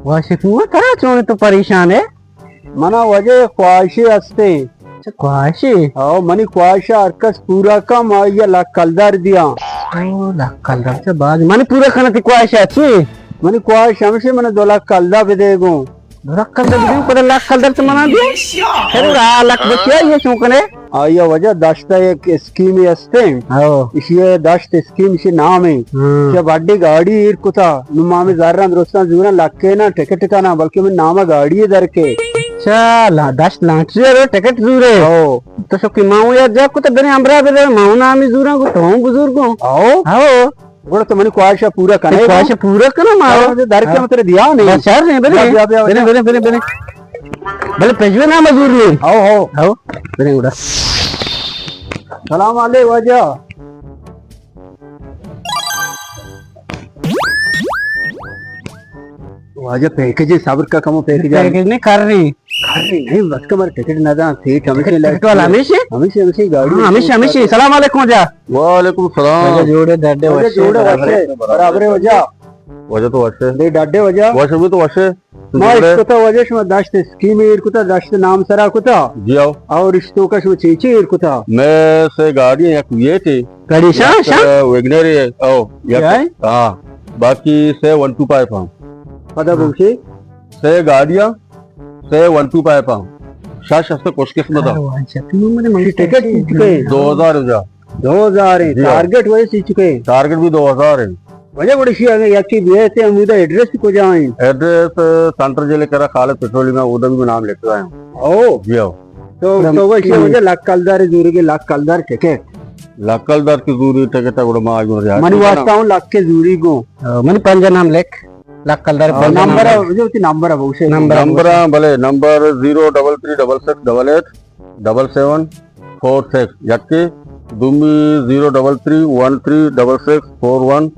واجہ پورا ترا چون تو پریشان ئے؟ منا واجہ خواہشے ہستے۔ اچھا، خواہشے؟ او، منی خواہش ہر کس پورا کم، آئی لک کلدار دیاں۔ او، لک کلدار چہ باز۔ منی پورا کنا تی خواہش اچی؟ منی خواہش ہمیشے من دو لک کلدار بدے گوں۔ دو لک کلدار بدے، پدا لک کلدار چہ منا دیاں؟ پھر آ لک بچیا، یہ چون کنے؟ آئی ء واجہ دشت ء یک اسکیمے استیں۔ ہو۔ ایشی ء دشت اسکیم ایشی نام ایں۔ ہاں۔ ایشی ء بڈی گاڑی ایر کتا۔ نوں ما ہمے زراں درستاں زوراں لکے نہ ٹکٹ کناں، بلکہ من نام ء گاڑی ء در کے۔ اچھا، لا-، دشت لانٹری ء ٹکٹ زورے۔ ہو۔ تو شکی ما اوں یاد جا کتا، بنے امرا بدے، ما اوں نامی زوراں کو تو ہوں بزرگ ہوں۔ ہو۔ ہو۔ گڑا تو منی خواہش ء پورا کنے۔ خواہش ء پورا کنا ما۔ ہاں، در کے ہاں۔ متر دیا نہیں۔ بس شر نہیں، بنے۔ بیا، بیا، بیا، بنے، بیا۔ بنے، بنے، بنے۔ بلے پجوے نام زور نہیں۔ ہو، ہو۔ ہو۔ بنے گڑا۔ سلام علیکم واجہ۔ واجہ پیکج، صبر کا کمو پیکج۔ پیکج نہیں کر رہی۔ کر رہی نہیں، بس کمر ٹکٹ نہ داں، سیٹ ہمیشہ ٹکٹ لگ-، والا ہمیشہ؟ ہمیشہ، ہمیشہ گاڑی۔ ہاں، ہمیشہ، ہمیشہ۔ سلام علیکم واجہ۔ وعلیکم السلام۔ واجہ جوڑے، ڈاڈے واجہ وشے، جوڑے برابر وشے، ہے۔ برابر ہے واجہ۔ واجہ تو وشے۔ دے ڈاڈے واجہ۔ واجہ بھی تو وشے۔ ما جوڑے۔ اس کتا واجہ شما دشت اسکیم ایر کتا، دشت نام سرا کتا۔ جی آؤ۔ اور اس تو کا شما چیچے ایر کتا۔ میں سے گاڑی یک ویٹ ہے۔ گاڑی شاہ، یک، شاہ؟ ویگنر ہے۔ او، یک، کیا ہے؟ ہاں۔ باقی سے ون ٹو فائیو ہاں۔ پدا ہاں۔ بوشے۔ سے گاڑیاں، سے ون ٹو فائیو ہاں۔ شاہ شخص خوش قسمت ہاں۔ ارے واجہ، تو من ٹکٹ کتنے؟ دو ہزار ہو جا۔ دو ہزار ہے، جی ہاں۔ ٹارگٹ وہی سی چکے ہیں۔ ٹارگٹ بھی دو ہزار ہے۔ وجہ بڑی شی اگر یکی بھی ہے تے ہمودا ایڈریس کجا ہیں؟ ایڈریس، آ، سینٹر جیل کرا خالد پٹرولیم ہے، اودا بھی نام لکھ رہا ہے۔ او۔ جی ہاں۔ تو، تو وجہ لک کلدار زوری کے لک کلدار ٹکٹ۔ لک کلدار کی زوری ٹکٹ ہے، گڑا ما آگے منی واسطہ ہوں لک کے زوری کو۔ آ، منی پنجا نام لکھ۔ لک کلدار آ، پنجا نام نمبر ہے، لکھ۔ جو تی نمبر ہے، وہ سے نمبر ہے، نمبر ہے، بولے، number zero double three double six double eight double seven four six, یکے دومی zero double three one three double six four one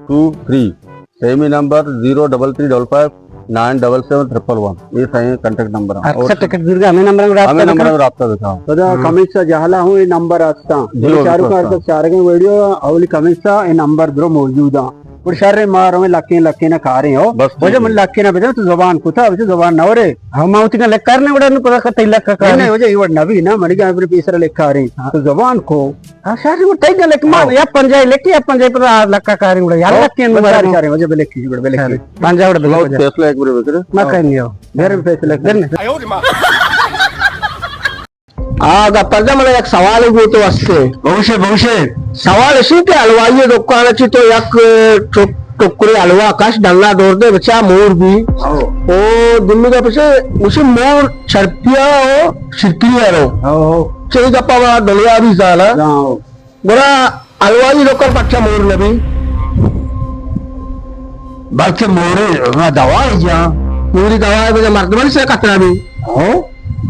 two three, سیمی number zero double three double five nine double seven triple one, یہ صحیح contact number ہے۔ اکثر ٹکٹ زرگا ہمیں نمبر میں رابطہ ہمیں نمبر بکا۔ میں رابطہ بکا۔ پدا ہاں۔ کمنٹ سا جہلا ہوں، یہ نمبر آستا۔ جی، یہ شاہ رخ خان صاحب۔ سارگیں ویڈیو اولی کمنٹ سا، یہ نمبر درو موجود ہیں۔ گڑا شر، ما رویں لکیں لکیں نہ کاریں ہو۔ بس ٹھیک ہے۔ وجہ من لکیں نہ بدے، تو زبان کتا، وجہ زبان نہ ورے۔ ہاں، ما وتی کا لکھ کار نہ وڑا، نو پتا کتے لکھ کار نہیں، نہیں۔ وجہ یہ وڑ نبی نا، منی جان پر پیسر لکھ کاریں۔ ہاں۔ تو زبان کو۔ ہاں، شر، وہ ٹھیک ہے، لکھ ما، ہاں۔ یا پنجائی لکھ، یا پنجائی پر آ لکھ کاریں وڑا، یا ہاں، لکیں نو بس مارے۔ سارے، سارے، وجہ بلکھ کی وڑ، بلکھ کی۔ ہاں۔ پنجائی وڑ بلکھ، ہاں، وجہ۔ فیصلہ ایک بار بکرے۔ ما ہاں۔ کہیں نہیں ہو۔ گھر میں فیصلہ کر۔ گھر میں۔ آ، گپ پردا من یک سوالے گوں تو استے۔ بگوشے، بگوشے۔ سوال اسی کہ حلوائی دکان چی تو یک ٹک-، ٹکرے حلوا کش ڈنا دور دے بچا مور بی۔ او۔ او دمی کا پچے اسی مور چرپیا او شرپیا رو۔ او۔ چے گپا با دنیا بھی زانا۔ جاؤ۔ گڑا حلوائی دکان پچا مور نبی۔ بلکہ مورے، ہاں، دوا ہے جا۔ موری دوا ہے بجا مردمانی سے خطرہ بھی۔ ہو؟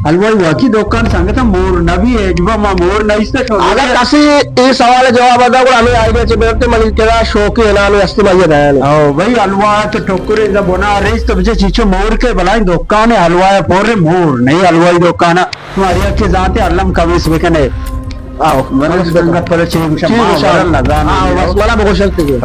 حلوائی واقعی دکان سنگت مور نبی ہے، جبا ما مور نئیستے شو۔ اگر کسی اے سوال جواب دا، گڑا ہمیں آئیڈیا چے بیٹھتے، منی کرا شوقی انعام ہستی، ما یہ دیا نہیں۔ او بھائی، حلوا تو ٹکرے دا بنا رئیس تو بجے چیچو مور کے بلائیں دکان ہے، حلوا ہے پورے مور، نہیں حلوائی دکان ہے۔ تمہاری اچھے ذات علم کمیس بکنے۔ آؤ، من سنگت پر چیم شما، چیم شما۔ ورن نزان آؤ، نہیں۔ بس منا بگوشن تیگے۔